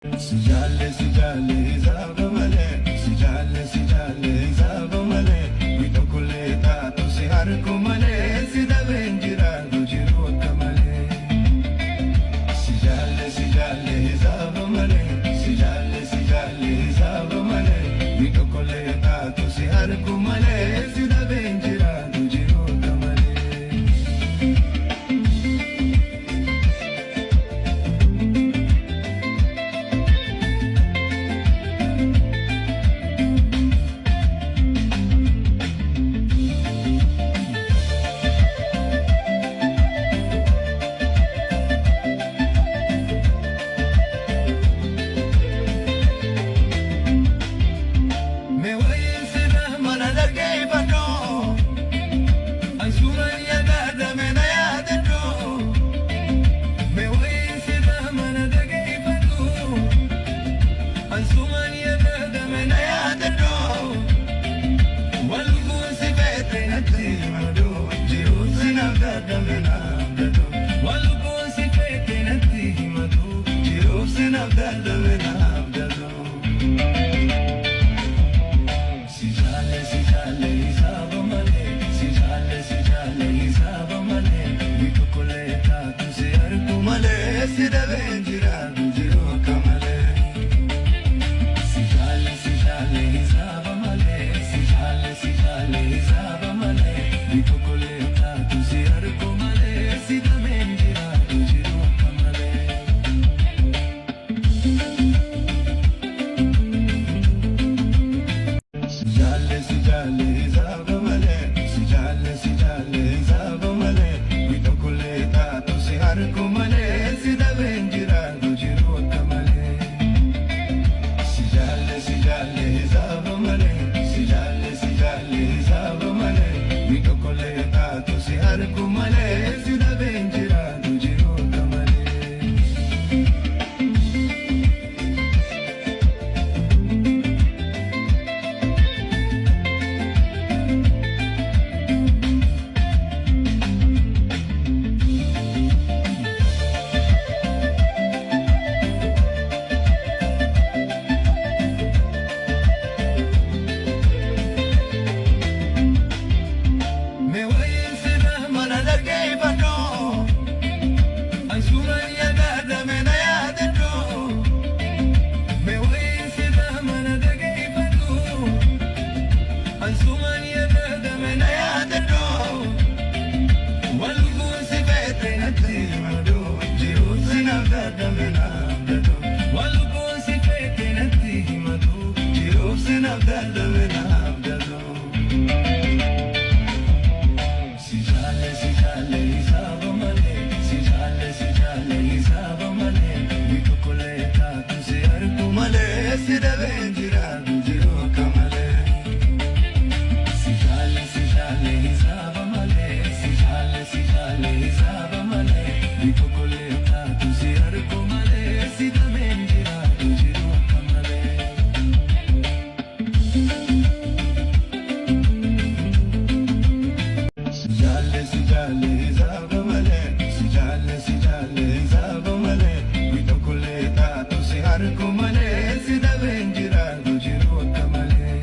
Si jaalle, si jaalle hisaaba malee, si jaalle, si jaalle hisaaba malee, wi tokkollee taatu si harku malee, si dhabeen jiraatu jiru akka malee. Si jaalle, si jaalle hisaaba malee, si jaalle, si jaalle hisaaba malee, wi tokkollee taatu si harku malee, si dhabeen jiraatu jiru akka malee. Me wayin sida mana dhaggeeffadhu, ansuuman yaadadame na yaadadhu. Me wayin sida mana dhaggeeffadhu, ansuuman yaadadame na yaadadhu. Walluun si feete natti himadhu, jiruun si naaf dadhame naaf dadhu. Walluun si feete natti himadhu, jiruun si naaf dadhame naaf dadhu. Si jaalle, si jaalle hisaaba malee, si jaalle, si jaalle hisaaba malee, wi tokkollee taatu si argu malee, si dhabeen jiraatu jiru akka malee. Si jaalle, si jaalle hisaaba malee, si jaalle, si jaalle hisaaba malee, wi tokkollee taatu si argu malee, si dhabeen jiraatu jiru akka malee. Si jaalle, si jaalle hisaaba malee, si jaalle, si jaalle hisaaba malee, wi tokkollee taatu si harku malee, si dhabeen jiraatu jiru akka malee. Si jaalle, si jaalle hisaaba malee, si jaalle, si jaalle hisaaba malee, wi tokkollee taatu si harku malee, si dhabeen jiraatu jiru akka malee. Me wayin sida mana dhaggeeffadhu, ansuuman yaadadame na yaadadhu. Me wayin sida mana dhaggeeffadhu, ansuuman yaadadame na yaadadhu. Walluun si feete natti himadhu, jiruun si naaf dadhame naaf dadhu. Walluun si feete natti himadhu, jiruun si naaf dadhame naaf dadhu. Si jaalle, si jaalle hisaaba malee, si jaalle, si jaalle hisaaba malee, wi tokkollee taatu si argu malee, si dhabeen jiraatu jiru akka malee. Si jaalle, si jaalle hisaaba malee, si jaalle, si jaalle hisaaba malee, wi tokkollee taatu si argu malee, si dhabeen jiraatu jiru akka malee. Si jaalle, si jaalle hisaaba malee, si jaalle, si jaalle hisaaba malee, wi tokkollee taatu si harku malee, si dhabeen jiraatu jiru akka malee.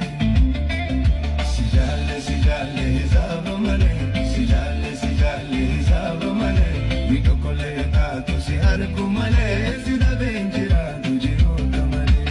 Si jaalle, si jaalle hisaaba malee, si jaalle, si jaalle hisaaba malee, wi tokkollee taatu si harku malee, si dhabeen jiraatu jiru akka malee.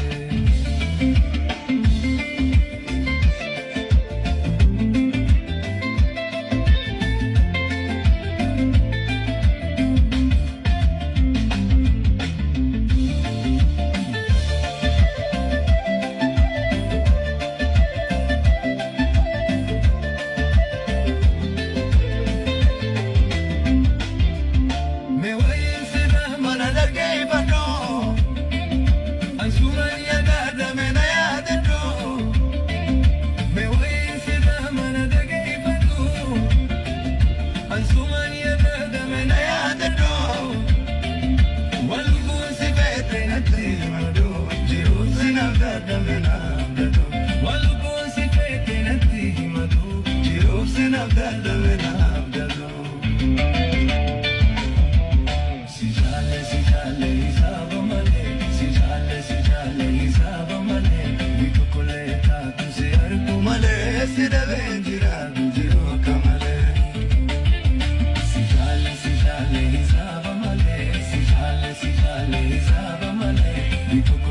si dhabeen jira jiru akka malee. Si jaalle si jaalle hisaaba malee, si jaalle si jaalle hisaaba malee.